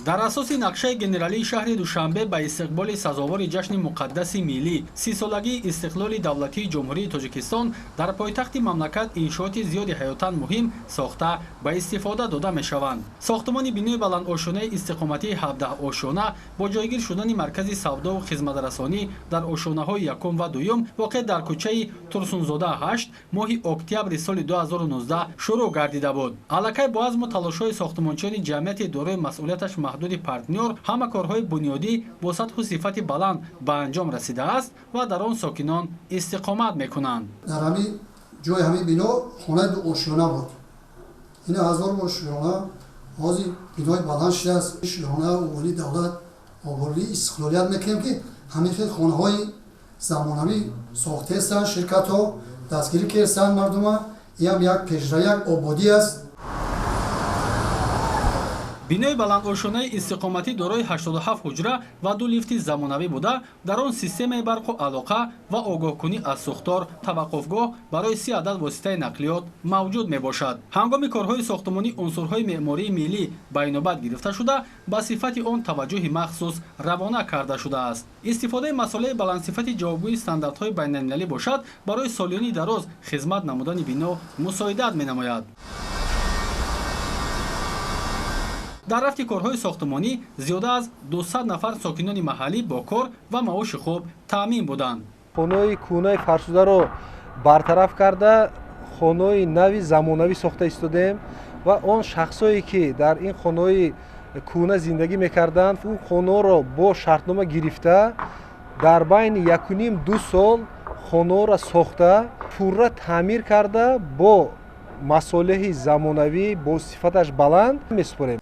Дар асоси нақшаи генералии шаҳри Душанбе ба истиқболи сазовори ҷашни муқаддаси миллӣ, 30-солагии истиқлоли давлатии Ҷумҳурии Тоҷикистон, дар пойтахти мамлакат иншооти зиёди ҳаётан муҳим сохта ба истифода дода мешаванд. Сохтумони бинои баландошёнаи истиқоматии 17 ошёна бо ҷойгир шудани маркази савдову хизматрасонӣ дар ошёнаҳои якум ва дуюм, воқеъ дар кӯчаи Турсунзода 8, моҳи октябри соли 2019 шурӯъ гардида буд. Аллакай бо азму талошҳои сохтумончиёни ҷамъияти дорои масъулияташ маҳдуди «Партнёр» ҳама корҳои бунёдӣ бо сатҳу сифати баланд ба анҷом расидааст ва дар он сокинон истиқомат мекунанд. Дар ҳамин ҷои ҳамин бино хонаи дуошёна буд. Ина ҳазор бор шукрона, ҳозир бинои баланд шудааст. Шукрона ободии давлат, ободии истиқлолият мекунем, ки ҳамин хел хонаҳои замонавӣ сохтаестанд, ширкатҳо дастгирӣ кардастанд мардума. Иам як пешравӣ, як ободӣ аст. Бинои баландошёнаи истиқоматӣ дорои 87 ҳуҷра ва ду лифти замонавӣ буда, дар он системаи барқу алоқа ва огоҳкунӣ аз сӯхтор, таваққуфгоҳ барои 30 адад воситаи нақлиёт мавҷуд мебошад. Ҳангоми корҳои сохтумонӣ унсурҳои меъмории миллӣ ба инобат гирифта шуда, ба сифати он таваҷҷӯҳи махсус равона карда шудааст. Истифодаи масолеҳи баландсифати ҷавобгӯи стандартҳои байналмилалӣ бошад, барои солиёни дароз хизмат намудани бино мусоидат менамояд. Дар рафти корҳои сохтумонӣ зиёда аз 200 нафар сокинони маҳаллӣ бо кор ва маоши хуб таъмин буданд. Хонаҳои кӯҳнаи фарсударо бартараф карда, хонаҳои нави замонавӣ сохта истодаем ва он шахсое, ки дар ин хонаҳои кӯҳна зиндагӣ мекарданд, он хонаҳоро бо шартнома гирифта, дар байни 1,5-2 сол хонаҳоро сохта, пурра таъмир карда, бо масолеҳи замонавӣ, бо сифаташ баланд месупорем.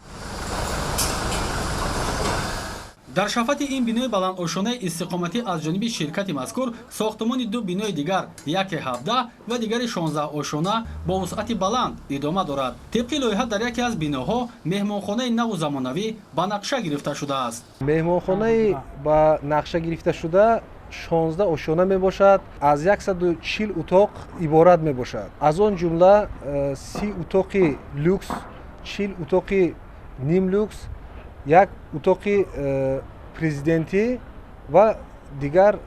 Дар шафати ин бинои баландошёнаи истиқоматӣ аз ҷониби ширкати мазкур сохтумони ду бинои дигар, яке 17 ва дигари 16 ошёна бо вусъати баланд идома дорад. Тибқи лоиҳа, дар яке аз биноҳо меҳмонхонаи наву замонавӣ ба нақша гирифта шудааст. Меҳмонхонаи ба нақша гирифташуда 16 ошёна мебошад, аз 140 утоқ иборат мебошад. Аз он ҷумла 30 утоқи люкс, 40 утоқи нимлюкс, як утоқи президентӣ ва дигар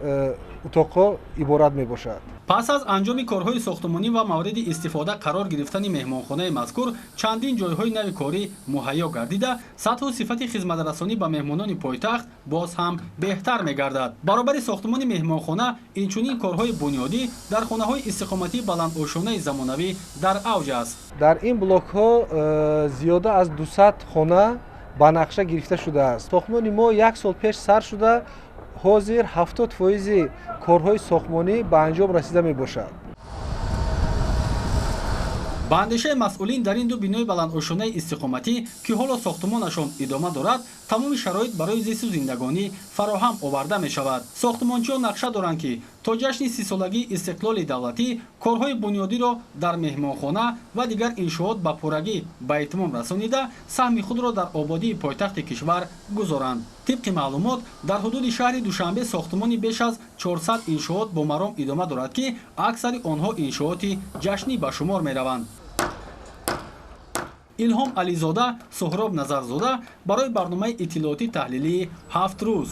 утоқҳо иборат мебошад. Пас аз анҷоми корҳои сохтумонӣ ва мавриди истифода қарор гирифтани меҳмонхонаи мазкур, чандин ҷойҳои нави корӣ муҳайё гардида, сатҳу сифати хизматрасонӣ ба меҳмонони пойтахт боз ҳам беҳтар мегардад. Баробари сохтумони меҳмонхона, инчунин корҳои бунёдӣ дар хонаҳои истиқоматии баландошёнаи замонавӣ дар авҷ аст. Дар ин блокҳо зиёда аз 200 хона ба нақша гирифта шудааст. Сохтмони мо як сол пеш сар шуда, ҳозир 70 фоизи корҳои сохтмонӣ ба анҷом расида мебошад. Ба андешаи масъулин, дар ин ду бинои баландошёнаи истиқоматӣ, ки ҳоло сохтумонашон идома дорад, тамоми шароит барои зисту зиндагонӣ фароҳам оварда мешавад. Сохтумончиён нақша доранд, ки то ҷашни 30-солагии истиқлоли давлатӣ корҳои бунёдиро дар меҳмонхона ва дигар иншоот ба пуррагӣ ба итмом расонида, саҳми худро дар ободии пойтахти кишвар гузоранд. Тибқи маълумот, дар ҳудуди шаҳри Душанбе сохтумони беш аз 400 иншоот бо маром идома дорад, ки аксари онҳо иншооти ҷашнӣ ба шумор мераванд. Илҳом Ализода, Суҳроб Назарзода барои барномаи иттилоотӣ таҳлилии «Ҳафт рӯз».